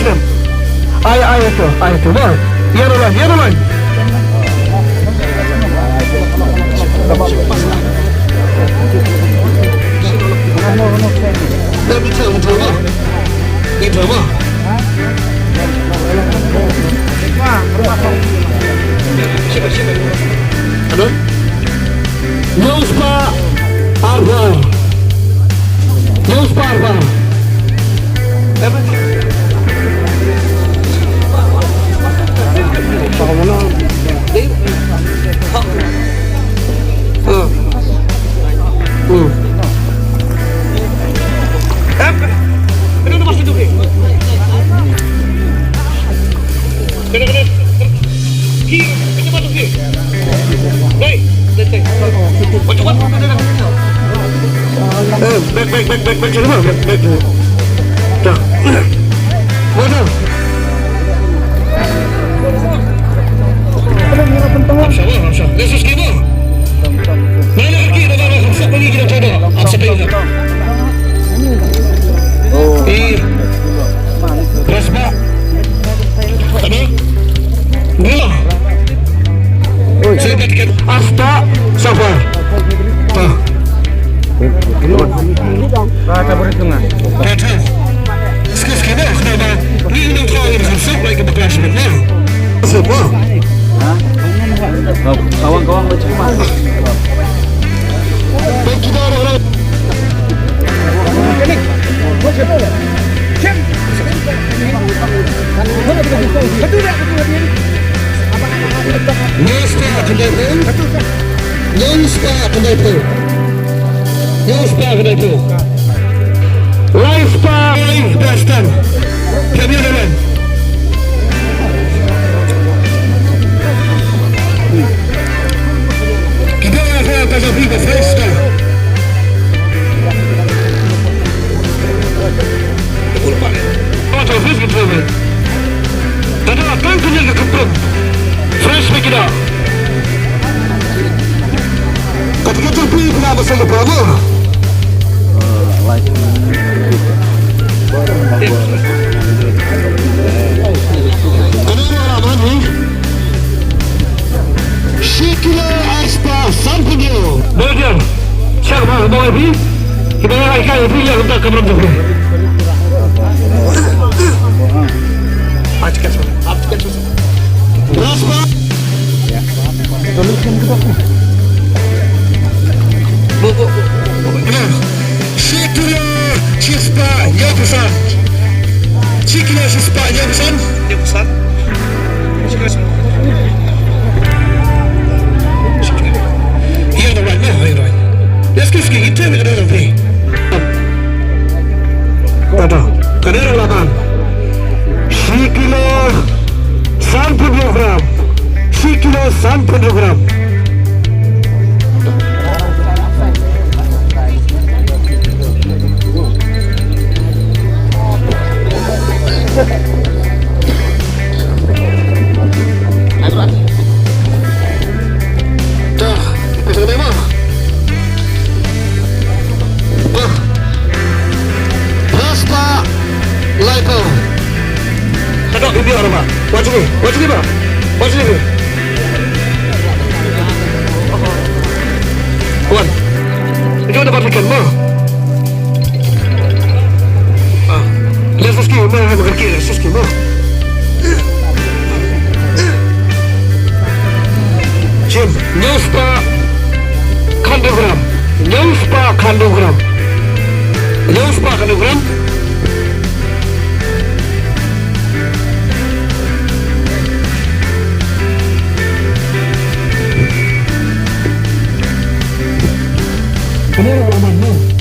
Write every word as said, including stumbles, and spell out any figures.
slem. Ai, ai, ïa to, ai, to, ba. Ïa, ïa, ïa, ïa. Hynñiew spah arphew. Hynñiew spah arphew. Eh, back, back, back, back, back, back, back. Dah. Mana? Hapsha, hapsha. This is Kibo. Mana lagi, mana lagi? Hapsha lagi kita coba. Hapsha lagi. Eh. Terus, Pak. Tadi? Dua. Saya dah tiket. Asta, sabar. Ah. Ba ta bari sunga. Ba ta. Ski, ski, ba, ski, ba. Ni, ni, kau ni, sub, sub, like, ba, clash, ba, ni. Sub, ba. Ha? Kawang, kawang, ba, cuma. Thank you, dah, dah, dah. Hynñiew spah khyndai phew. Hynñiew spah khyndai phew. Hynñiew spah khyndai phew. Lai spah, lai spah. Kyndiah, kyndiah. Kita nak kena kasih beri ke five star. Fresh ba ki da. Kata ka jingpynbna ba sa ka pynbna. Kane ka raman hi. Shi kilo ar spah sanphew. Bel dia. Check ba ba bi. Ki ba ai ka bi ya ka kamera ba. Aaj ka, aaj ka. Ar spah. Shi kilo shispah hynñiewphew san. Shi kilo shispah hynñiewphew san. Hynñiewphew san. Ïa, the right, no, the right. Ïa, Kiski, itu yang kena lebih. Kata, kena laban. Shi kilo sanphew gram. Shi kilo sanphew gram. Dah, kita kena memang. Bah. Phra spah laiphew. Ka dok i biang, Bah. Wat sini, wat sini, Bah. Wat sini, Bah. Wan. Itu dapat ikan, Bah. Ah. Leh suski, Bah, makan kiri, leh suski, Bah. Jin, hynñiew spah khyndai gram. Hynñiew spah khyndai gram. Hynñiew spah khyndai gram. Kane ruh la man, no?